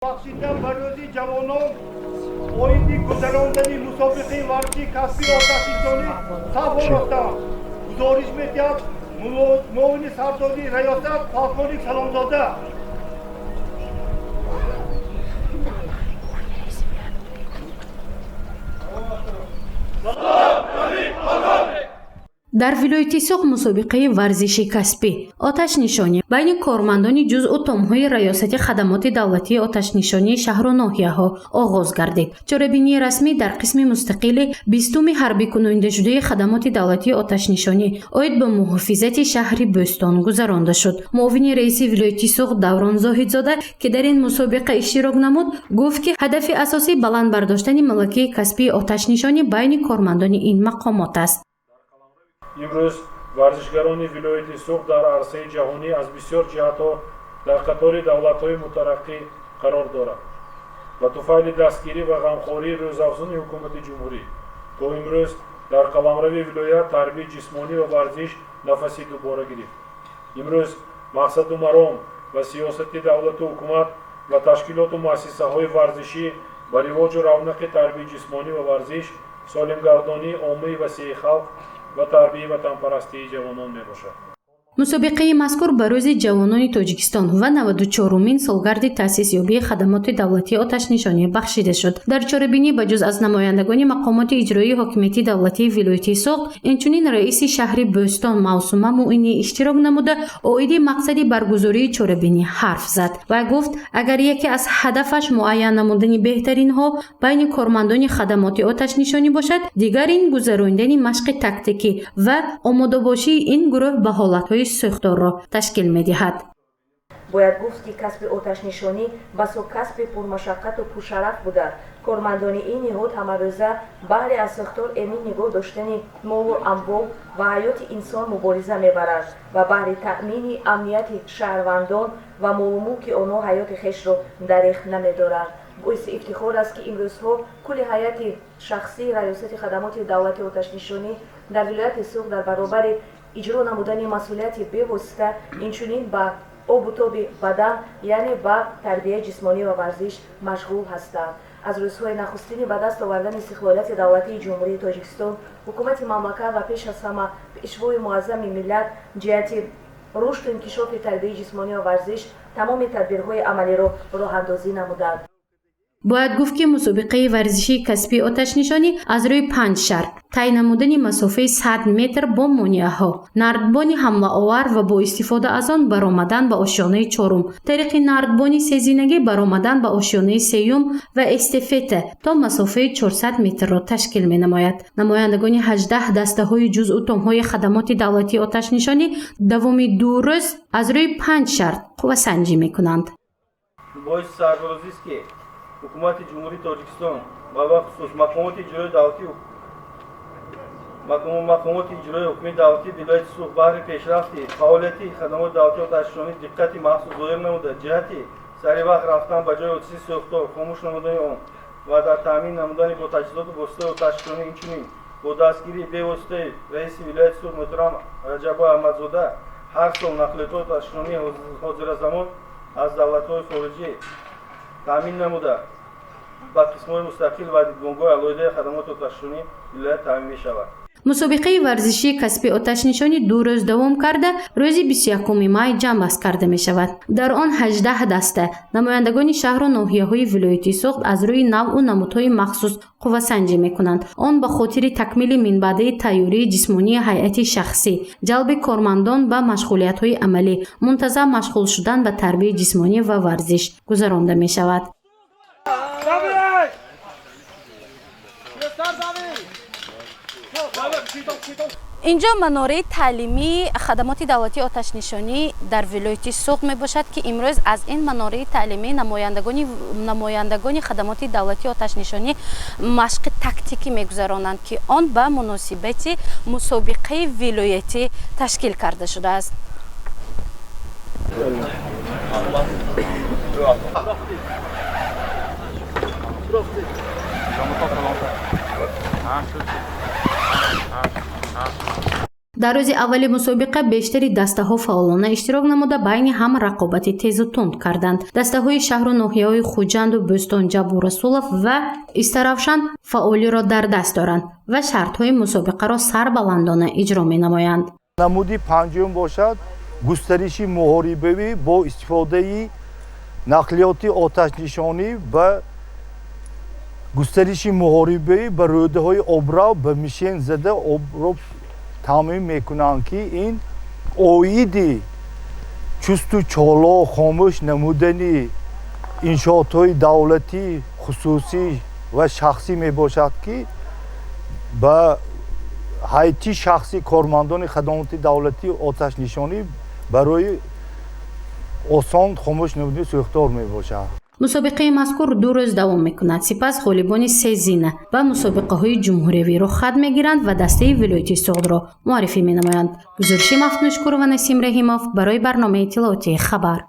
Бахшида ба Рӯзи ҷавонон оиди гузарондани мусобиқаи варзишии касбии оташнишонӣ саф оростанд, гузориш медиҳад муовини сардори раёсат полковник Саломзода. Дар вилояти Суғд мусобиқаи варзиши касбӣ оташнишонӣ байни кормандони ҷузъу томҳои Раёсати хадамоти давлатии оташнишонии шаҳру ноҳияҳо оғоз гардид. Чорабинии расмӣ дар қисми мустақили 20-уми ҳарбикунондашудаи хадамоти давлатии оташнишонӣ оид ба муҳофизати шаҳри Бӯстон гузаронда шуд. Муовини раиси вилояти Суғд Даврон Зоҳидзода, ки дар ин мусобиқа иштирок намуд, гуфт, ки ҳадафи асосӣ баланд бардоштани малакаи касбии оташнишонӣ байни кормандони ин мақомот аст. Имрӯз варзишгарони вилояти Суғд дар арсаи ҷаҳонӣ аз бисёр ҷиҳатҳо дар қатори давлатҳои мутараққӣ қарор дорад. Ба туфайли дастгирӣ ва ғамхории рӯзафзуни ҳукумати ҷумҳурӣ то имрӯз дар қаламрави вилоят тарбияи ҷисмонӣ ва варзиш нафаси дубора гирифт. Имрӯз мақсаду маром ва сиёсати давлату ҳукумат ва ташкилоту муассисаҳои варзишӣ ба ривоҷу равнақи тарбияи ҷисмонӣ ва варзиш, солимгардонии оммаи васеи халқ ва тарбияи ватанпарастии ҷавонон мебошад. Мусобиқаи мазкур ба Рӯзи ҷавонони Тоҷикистон ва 94-умин солгарди таъсисёбии хадамоти давлатии оташнишонӣ бахшида шуд. Дар чорабинӣ ба ҷуз аз намояндагони мақомоти иҷроии ҳокимияти давлатии вилояти Суғд, инчунин раиси шаҳри Бӯстон Мавсума Муинӣ иштирок намуда, оиди мақсади баргузории чорабинӣ ҳарф зад ва гуфт, агар яке аз ҳадафаш муайян намудани беҳтаринҳо байни кормандони хадамоти оташнишонӣ бошад, дигар ин гузарондани машқи тактикӣ ва омодабошии ин гурӯҳ ба ҳолатҳои сӯхторро ташкил медиҳад. Бояд гуфт, ки касби оташнишонӣ басо касби пурмашаққату пуршараф буда, кормандони ин ниҳод ҳамарӯза баҳри аз сӯхтор эмин нигоҳ доштани молу амвол ва ҳаёти инсон мубориза мебаранд ва баҳри таъмини амнияти шаҳрвандон ва молу мулки онҳо ҳаёти хешро дареғ намедоранд. Боиси ифтихор аст, ки имрӯзҳо кулли ҳайати шахсии Раёсати хадамоти давлати оташнишонӣ дар вилояти Суғд дар баробари иҷро намудани масъулияти бевосита инчунин ба обу тоби бадан, яъне ба тарбияи ҷисмонӣ ва варзиш машғул ҳастанд. Аз рӯзҳои нахустини ба даст овардани истиқлолияти давлатии Ҷумҳурии Тоҷикистон ҳукумати мамлакат ва пеш аз ҳама Пешвои муаззами миллат ҷиҳати рушду инкишофи тарбияи ҷисмонӣ ва варзиш тамоми тадбирҳои амалиро роҳандозӣ намуданд. Бояд гуфт, ки мусобиқаи варзишии касбии оташнишонӣ аз рӯи панҷ шарт: тай намудани масофаи 100 метр бо монеаҳо, нардбони ҳамлаовар ва бо истифода аз он баромадан ба ошёнаи чорум, тариқи нардбони сезинагӣ баромадан ба ошёнаи сеюм ва эстафета то масофаи 400 метрро ташкил менамояд. Намояндагони 18 дастаҳои ҷузъу томҳои хадамоти давлатии оташнишонӣ давоми 2 рӯз аз рӯи панҷ шарт қуввасанҷӣ мекунанд. Боиси сарфарозист, ки ҳукумати Ҷумҳурии Тоҷикистон ва бахусус мақомоти иҷроии ҳукми давлатии вилояти Суғд баҳри пешрафти фаъолияти хадамоти давлатии оташнишонӣ диққати махсус зоҳир намуда, ҷиҳати сари вақт рафтан ба ҷои ҳодисаи сӯхтор, хомӯш намудани он ва дар таъмин намудани бо таҷҳизоту воситаи оташнишонӣ, инчунин бо дастгирии бевоситаи раиси вилояти Суғд муҳтарам Раҷаббой Аҳмадзода ҳар сол нақлиётҳои оташнишонии ҳозиразамон аз давлатҳои хориҷӣ таъмин намуда, ба қисмҳои мустақил ва дидбонгоҳи алоҳидаи хадамоти оташнишонии вилоят таъмин мешавад. Мусобиқаи варзишии касбии оташнишонӣ 2 рӯз давом карда, рӯзи 21 май ҷамъбаст карда мешавад. Дар он 18 даста намояндагони шаҳру ноҳияҳои вилояти Суғд аз рӯи навъу намудҳои махсус қуввасанҷӣ мекунанд. Он ба хотири такмили минбаъдаи тайёрии ҷисмонии ҳайати шахсӣ, ҷалби кормандон ба машғулиятҳои амалӣ, мунтазам машғул шудан ба тарбияи ҷисмонӣ ва варзиш гузаронда мешавад. Инҷо манораи таълимии хадамоти давлатии оташнишонӣ дар вилояти Суғд мебошад, ки имрӯз аз ин манораи таълимӣ намояндагони хадамоти давлатии оташнишонӣ машқи тактикӣ мегузаронанд, ки он ба муносибати мусобиқаи вилоятӣ ташкил карда шудааст. Дар рӯзи аввали мусобиқа бештари дастаҳо фаъолона иштирок намуда, байни ҳам рақобати тезу тунд карданд. Дастаҳои шаҳру ноҳияҳои Хуҷанду Бӯстон, Ҷаббор Расулов ва Истаравшан фаъолиро дар даст доранд ва шартҳои мусобиқаро сарбаландона иҷро менамоянд. Намуди панҷум бошад, густариши муҳорибавӣ бо истифодаи нақлиёти оташнишонӣ ба густариши муҳорибавӣ ба рӯдаҳои обрав ба мишен зада обро таъмин мекунанд, ки ин оиди чусту чолок хомӯш намудани иншоотҳои давлатӣ, хусусӣ ва шахсӣ мебошад, ки ба ҳайати шахсӣ кормандони хадамоти давлатии оташнишонӣ барои осон хомӯш намудани сӯхтор мебошад. Мусобиқаи мазкур 2 рӯз давом мекунад. Сипас ғолибони се зина ба мусобиқаҳои ҷумҳуриявӣ роҳхат мегиранд ва дастаи вилояти Суғдро муаррифӣ менамоянд. Гузориши Мафтуншукурова, Насим Раҳимов барои барномаи иттилоотии «Хабар».